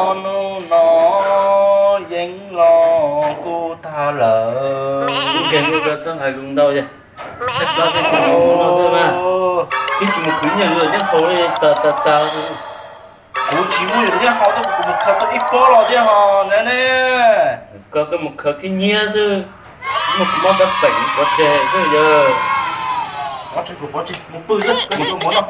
Hnub no yeeb los kuj tag lawm. Kuv nkees kuj koj txhob hais lus ntau, yog tshaj plaws tej tus no xwb mas. Twb tsis mus khwv nyiaj los nyob hauv li tas tas tas. Kuv tsis muaj yus nyob hauv, kuv mus khaws tau ib pob los thiab ho na ne. Koj, koj mus khaws khib nyiab xwb, muaj kuv mob pab peem pov tseg xwb yog. Pov tseg kuv pov tseg, mus pw xwb, koj tsis ua mov noj.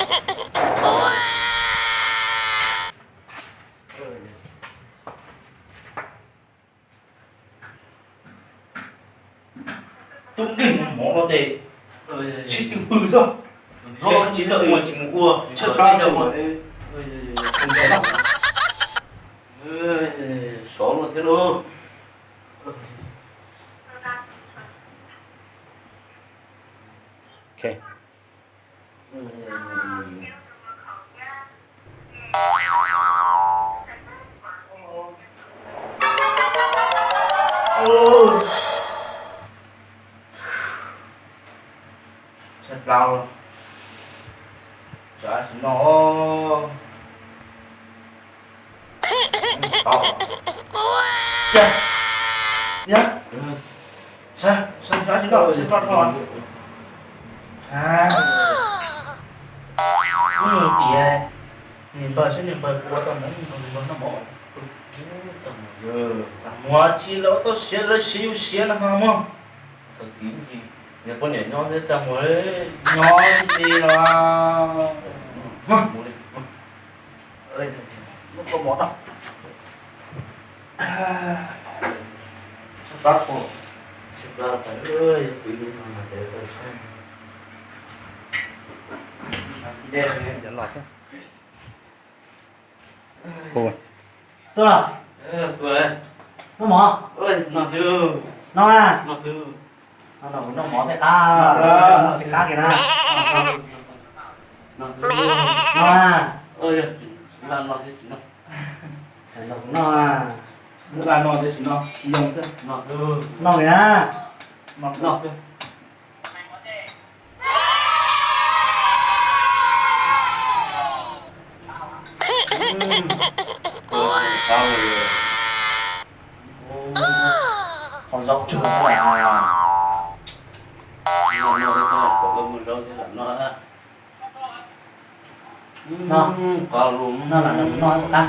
Tub nkeeg mov no ces sib tw pw xwb. Sib tw tsis mus ua, tshaj plaws. Sov luaj thiab lauj. Tshaj plaws. Tsam sim no. Yog, yog, sab, sab, sab sim no, sab pab dhau. Tias niam npawg, sab niam npawg kuv ua tau ntawd, niam npawg noj mov. Txaj muag tsis lawv tau siav, lawv siav yus siav no mog. Txog tid ces niag poj niam nyob thiab txaj muag nyob li los. Muab koj mov no. Tshaib plab, tshaib plab tas, yog pw ib hnub no mas ces txaus tshaib. Dej los xwb. Tuaj, noj mov. No xwb. No na. No xwb. No kuv noj mov tej qab, noj tej qab kiag na. No na. No kuv noj na. Noj li na. Qhov zaub tsuag xwb. No, no lam noj qab.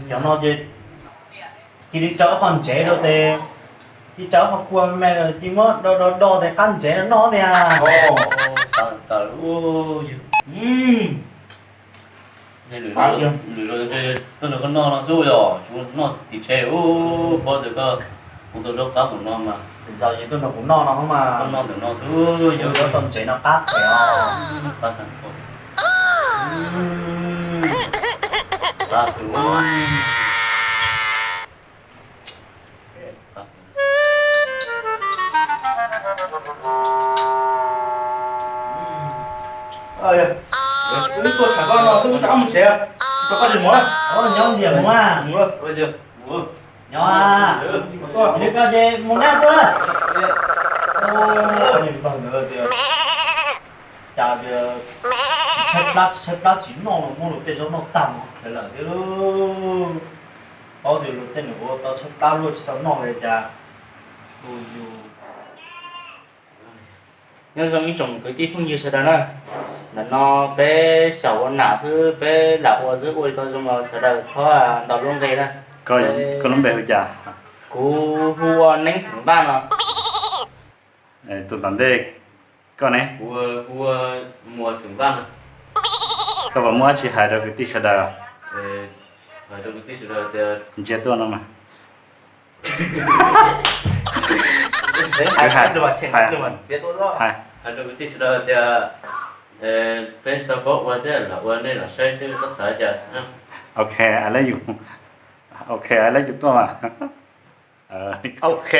Cov no ces cia li rau ib qho ntsev rau tes, cia li rau ib qho kua me me rau cia li muab do do do tes qab ntsev no noj tiag. Lwm zaus tuaj nrog koj noj no xwb yog tsis noj tim tsheb, paub tias koj mus tau zaub qab mus no mas. Lwm zaus ces tuaj nrog kuv noj no mas, koj noj ntawm no xwb, yog zaub tau ntsev no qab phem os. Qab heev. Qab heev. Wb tuaj tsham koj no xwb, wb rov qab mus tsev, tsis tau koj tsis mus. Nyob ntiag mus a. Nyob a. Nws koj ces mus naj tuaj. Nws npawg ntawd tias, cas tias tsis tshaib plab, tsis tshaib plab tsis noj los muab luag tej zaub noj tag mus khaws lawm thiab. Paub tias luag tej nws ua tau tshaib plab luaj tsis tau noj li cas. Tus yus Nyob zoo ib tsoom kwv tij phooj ywg sawv daws na. Ntawm no peb xyaum ua nam xwb, peb lam ua xwb, ua li tau zoo los sawv daws txhob ntaus lub nqe na. Koj lub npe hu cas? Kuv hu ua Neeb xeem Vaj no. Tus tom ntej koj ne? Kuv hu ua Muas xeem Vaj no. Koj puas muaj dab tsi hais rau kwv tij sawv daws? Hais rau kwv tij sawv daws tias ntsia tuaj no mas. Hais rau kwv tij sawv daws tias peb tsis tau paub ua thiab, lam ua nej lam saib xwb, koj xav cas. Ok, I love you. Ok, I love you tuaj mas. Ok.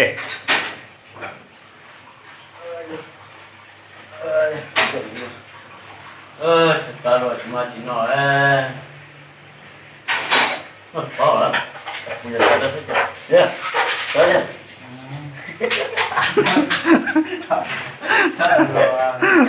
Tsis tau los tsis mas tsis no. Paub lawm.